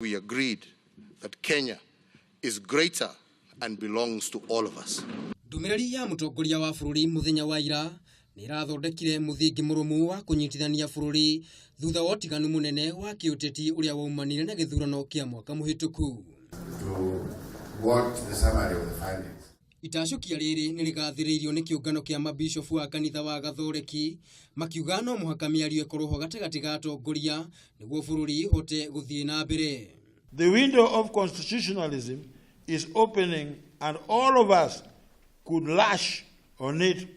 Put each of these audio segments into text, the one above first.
We agreed that Kenya is greater and belongs to all of us. Ndũmĩrĩri ya mũtongoria wa bũrũri mũthenya wa ira nĩ ĩrathondekire mũthingi mũrũmu wa kũnyitithania bũrũri thutha wa ũtiganu mũnene wa kĩũteti ũrĩa waumanire na gĩthurano kĩa mwaka mũhĩtũku. To what the summary of the findings. Itacũkia rĩrĩ nĩ rĩgathĩrĩirio nĩ kĩũngano kĩa mabishofu a kanitha wa Gathoreki, makiuga no mũhaka mĩario ĩkorwo ho gatagatĩ ga atongoria nĩguo bũrũri ũhote gũthiĩ na mbere. The window of constitutionalism is opening, and all of us could lash on it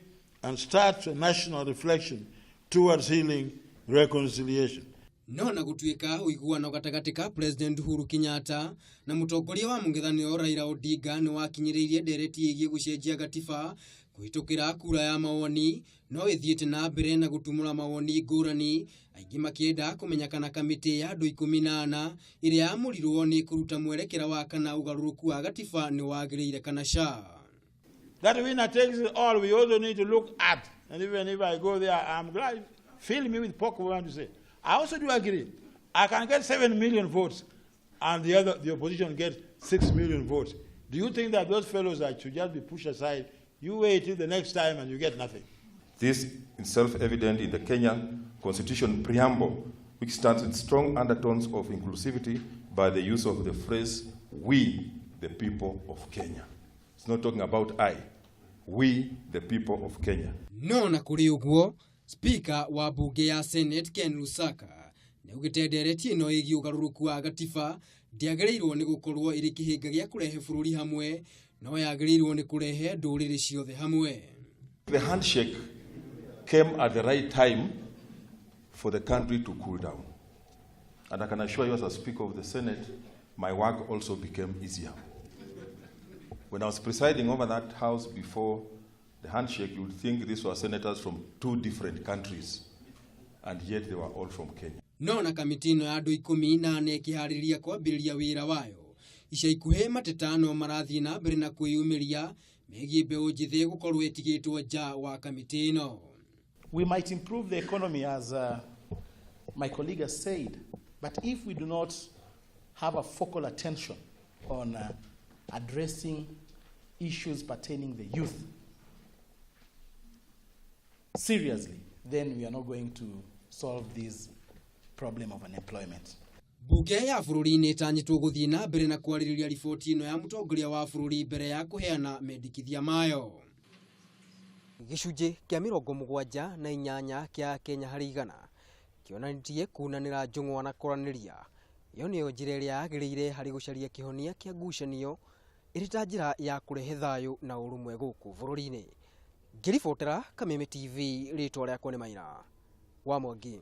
and start a national reflection towards healing reconciliation. No na gũtuĩka ũiguano gatagatĩ ka President Uhuru Kenyatta na mũtongoria wa mũng'ethanĩro Raila Odinga nĩ wakinyĩrĩirie ndereti ĩgiĩ gũcenjia gatiba kũhĩtũkĩra kura ya mawoni, no ĩthiĩte na mbere na gũtumũra mawoni ngũrani, aingĩ makĩenda kũmenya kana kamĩtĩ ya andũ 14 ĩrĩa yamũrirwo nĩ kũruta mwerekera wa kana ũgarũrũku wa gatiba nĩ wagĩrĩire kana ca. That winner takes it all, we also need to look at. And even if I go there, I'm glad. Fill me with pork, we want to say. I also do agree. I can get 7 million votes, and the opposition gets 6 million votes. Do you think that those fellows are should just be pushed aside? You wait till the next time and you get nothing. This is self-evident in the Kenya Constitution preamble, which starts with strong undertones of inclusivity by the use of the phrase, "we, the people of Kenya." It's not talking about I. We, the people of Kenya. No na kũrĩ ũguo, Spika wa bunge ya Senate Ken Lusaka nĩ augĩte ndereti ĩno ĩgiĩ ũgarũrũku wa gatiba ndĩagĩrĩirwo nĩ gũkorwo ĩrĩ kĩhĩnga gĩa kũrehe bũrũri hamwe, no yagĩrĩirwo nĩ kũrehe ndũrĩrĩ ciothe hamwe. The handshake came at the right time for the country to cool down. And I can assure you, as a Speaker of the Senate, my work also became easier. When I was presiding over that house before the handshake, you would think these were senators from two different countries, and yet they were all from Kenya. No na kamĩtĩ ĩno ya andũ 14 ĩkĩharĩrĩria kwambĩrĩria wĩra wayo ica ikuhĩ, mateta no marathiĩ na mbere na kwĩyumĩria megiĩ mbeũ njĩthĩ gũkorwo ĩtigĩtwo nja wa kamĩtĩ ĩno. We might improve the economy, as my colleague has said, but if we do not have a focal attention on addressing issues pertaining the youth seriously, then we are not going to solve this problem of unemployment. Bunge ya bũrũri nĩ ĩtanyĩtwo gũthiĩ na mbere na kwarĩrĩria riboti ĩno ya mũtongoria wa bũrũri mbere ya kũheana mendekithia mayo. Gĩcunjĩ kĩa 78 kĩa Kenya harĩ igana kĩonanĩtie kunanĩra njũng'wa na kwaranĩria ĩyo nĩyo njĩra ĩrĩa yagĩrĩire harĩ gũcaria kĩhonia kĩa ngucanio ĩrĩ ta njĩra ya kũrehe thayũ na ũrũmwe gũkũ bũrũri-inĩ. Ngĩribotera Kameme TV, rĩtwa rĩakwa nĩ Maina wa Mwangi.